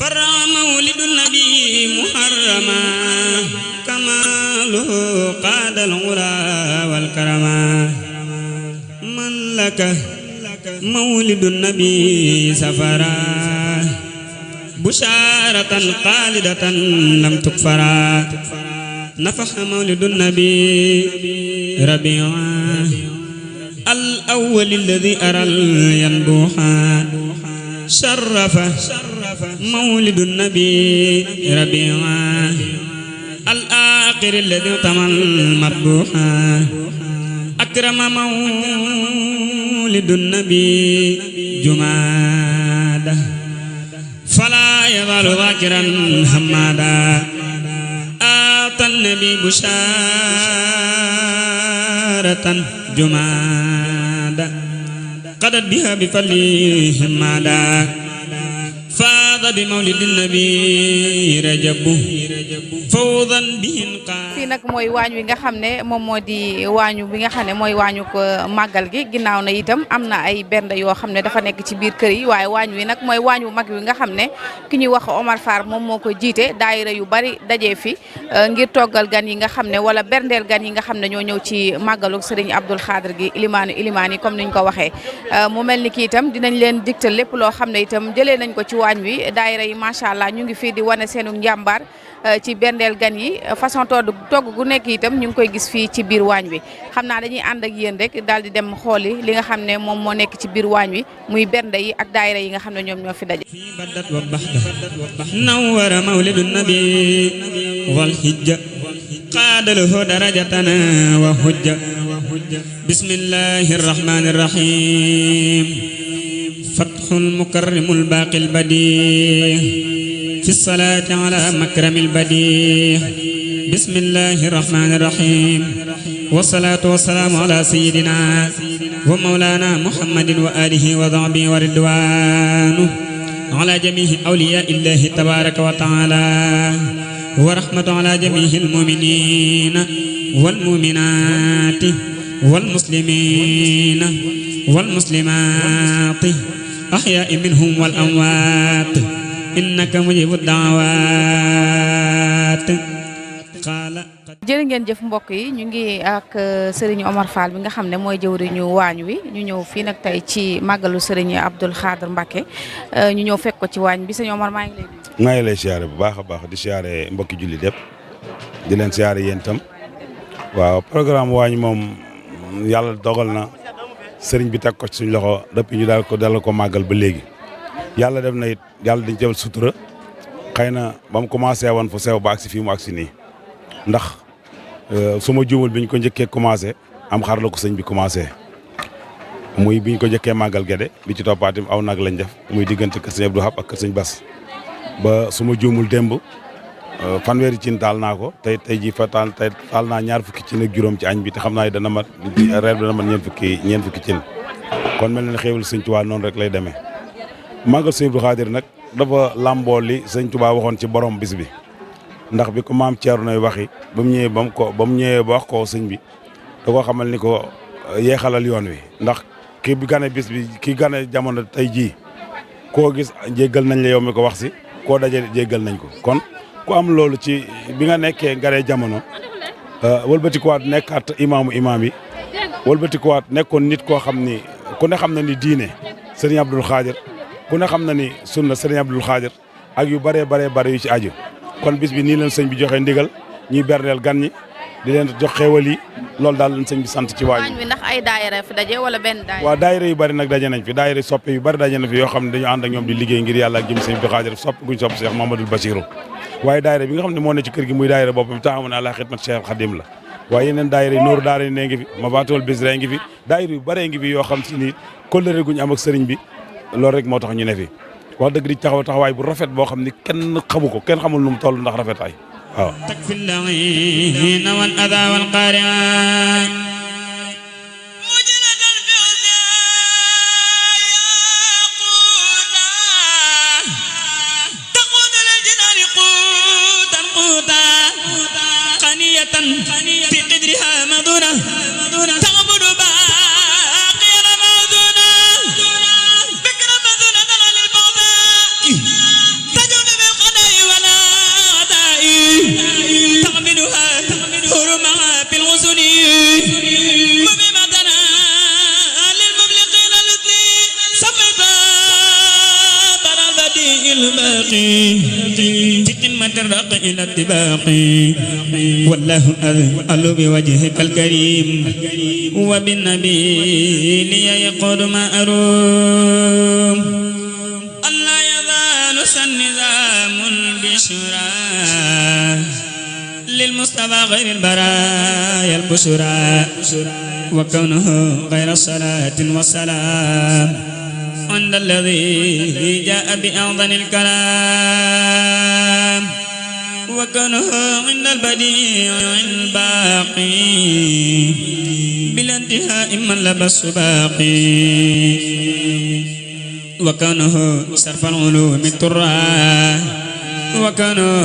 فرع مولد النبي محرما كماله قاد الغرى والكرما من لك مولد النبي سفرا بشارة خالدة لم تكفرا نفح مولد النبي ربيعا الأول الذي أرى ينبوحا شرف مولد النبي ربيعا الآخر الذي طمى المربوحا أكرم مولد النبي جمادة فلا يزال ذاكرا حمادا آتى النبي بشارة جمادة قدت بها بفضله حمادا فاض بمولد النبي رجب فوضا به fii nag mooy waañ wi nga xam ne moom moo di waañu bi nga xam ne mooy waañu ko màggal gi ginnaaw na itam am na ay bernde yoo xam ne dafa nekk ci biir kër yi waaye waañ wi nag mooy waañu mag wi nga xam ne ki ñuy wax Omar Fall moom moo ko jiite daayira yu bari dajee fi ngir toggal gan yi nga xam ne wala berndeel gan yi nga xam ne ñoo ñëw ci màggalu Serigne Abdoul Khadr gi ilimaan yi comme niñ ko waxee mu mel ni ki itam dinañ leen digtal lépp loo xam ne itam jëlee nañ ko ci waañ wi daayira yi macha allah ñu ngi fii di wane seenu njàmbaar ci berndeel gan yi façon togg gu nekk itam ñu ngi koy gis fii ci biir waañ wi xam naa dañuy ànd ak yéen rek daal di dem xooli li nga xam ne moom moo nekk ci biir waañ wi muy bernde yi ak daayira yi nga xam ne ñoom ñoo fi daje بدت وبحدة نور مولد النبي والحجة قاد له درجتنا وحجة بسم الله الرحمن الرحيم فتح المكرم الباقي البديع في الصلاة على مكرم البديع بسم الله الرحمن الرحيم والصلاة والسلام على سيدنا ومولانا محمد وآله وصحبه ورضوانه على جميع أولياء الله تبارك وتعالى ورحمة على جميع المؤمنين والمؤمنات والمسلمين والمسلمات أحياء منهم والأموات إنك مجيب الدعوات قال jërë ngeen jëf mbokk yi ñu ngi ak Serigne Omar Fall bi nga xam ne mooy jëwriñu waañ wi ñu ñëw fii nag tey ci màggalu Serigne Abdoul Khadr Mbacké ñu ñëw fekk ko ci waañ bi Serigne Omar maa ngi lay nuyu. maa ngi lay siyaare bu baax a baax di siyaare mbokki jullit yëpp di leen siyaare yéen itam waaw programme waañ moom yàlla dogal na sëriñ bi teg ko ci suñ loxo depuis ñu dal ko màggal ba léegi yàlla def na it yàlla dañ jël sutura xëy na ba mu commencé woon fu sew ba agsi fii mu agsi nii ndax su ma juumul bi ñu ko njëkkee commencé am xar la ko sëñ bi commencé muy bi ñu ko njëkkee màggal gede bi ci toppaatim aw nag lañ def muy diggante kër sëñ Abdou Hab ak kër sëñ Bass ba su ma juumul démb fanweeri cin taal naa ko tey jii fa taal naa ñaar fukki cin ak juróom ci añ bi te xam naa dana mat reer bi dana mat ñeent fukki cin kon mel na ne xéewal sëñ Tuubaa noonu rek lay demee màggal sëñ Abdoul Khadr nag dafa làmboo li sëñ Tuubaa waxoon ci borom bis bi ndax bi ko maam Thierno nay waxi ba mu ñëwee ba wax ko sëñ bi da koo xamal ni ko yeexalal yoon wi ndax kii bi gane bis bi kii gane jamono tey jii koo gis jéggal nañ la yow mi ko wax si koo daje jéggal nañ ko kon ku am loolu ci bi nga nekkee gane jamono wëlbatikuwaat nekkaat imaam yi wëlbatikuwaat nekkoon nit koo xam ni ku ne xam na ni diine sëriñ Abdoul Khadr ku ne xam na ni sunna sëriñ Abdoul Khadr ak yu bare yu ci aju kon bis bi nii leen sëñ bi joxe ndigal ñuy berndeel gan ñi di leen jox xéewal yi loolu daal leen sëñ bi sant ci waañ wi ndax ay daayira fi daje wala benn daayira waaw daayira yu bari nag daje nañ fi daayira soppe yu bari daje na fi yoo xam ne dañu ànd ak ñoom di liggéey ngir yàlla ak jëm sëñ Abdoul Khadr sopp guñ sopp Cheikh Mamadou Bachirou waaye daayira bi nga xam ne moo ne ci kër gi muy daayira boppam taxawu ne àla xidmat Cheikh Khadim la waaye yeneen daayira yi Nooru daara ne ngi fi Mafaatihul Bichri ngi fi daayira yu bari ngi fi yoo xam si ni kóllëre guñ am ak sëriñ bi loolu rek moo tax ñu ne fi wax dëgg di taxawaay bu rafet boo xam ni kenn xamu ko kenn xamul nu mu toll ndax rafetaay waaw takfi al-la'iin wal adaa wal qaari'aan mujladan fi yaquutan taquudu lil jinaani quutan qaniyatan fi qidrihaa maduna ta'budu baaqiyan mawduuna في قمة الرق إلى الطباق والله أسأل بوجهك الكريم وبالنبي لي يقود ما أروم الله يزال سنظام البشرى للمصطفى غير البرايا البشرى وكونه غير الصلاة والسلام عند الذي جاء بأعظم الكلام وكونه عند البديع الباقي بلا انتهاء من لبس باقي وكونه صرف العلوم الترى وكانوا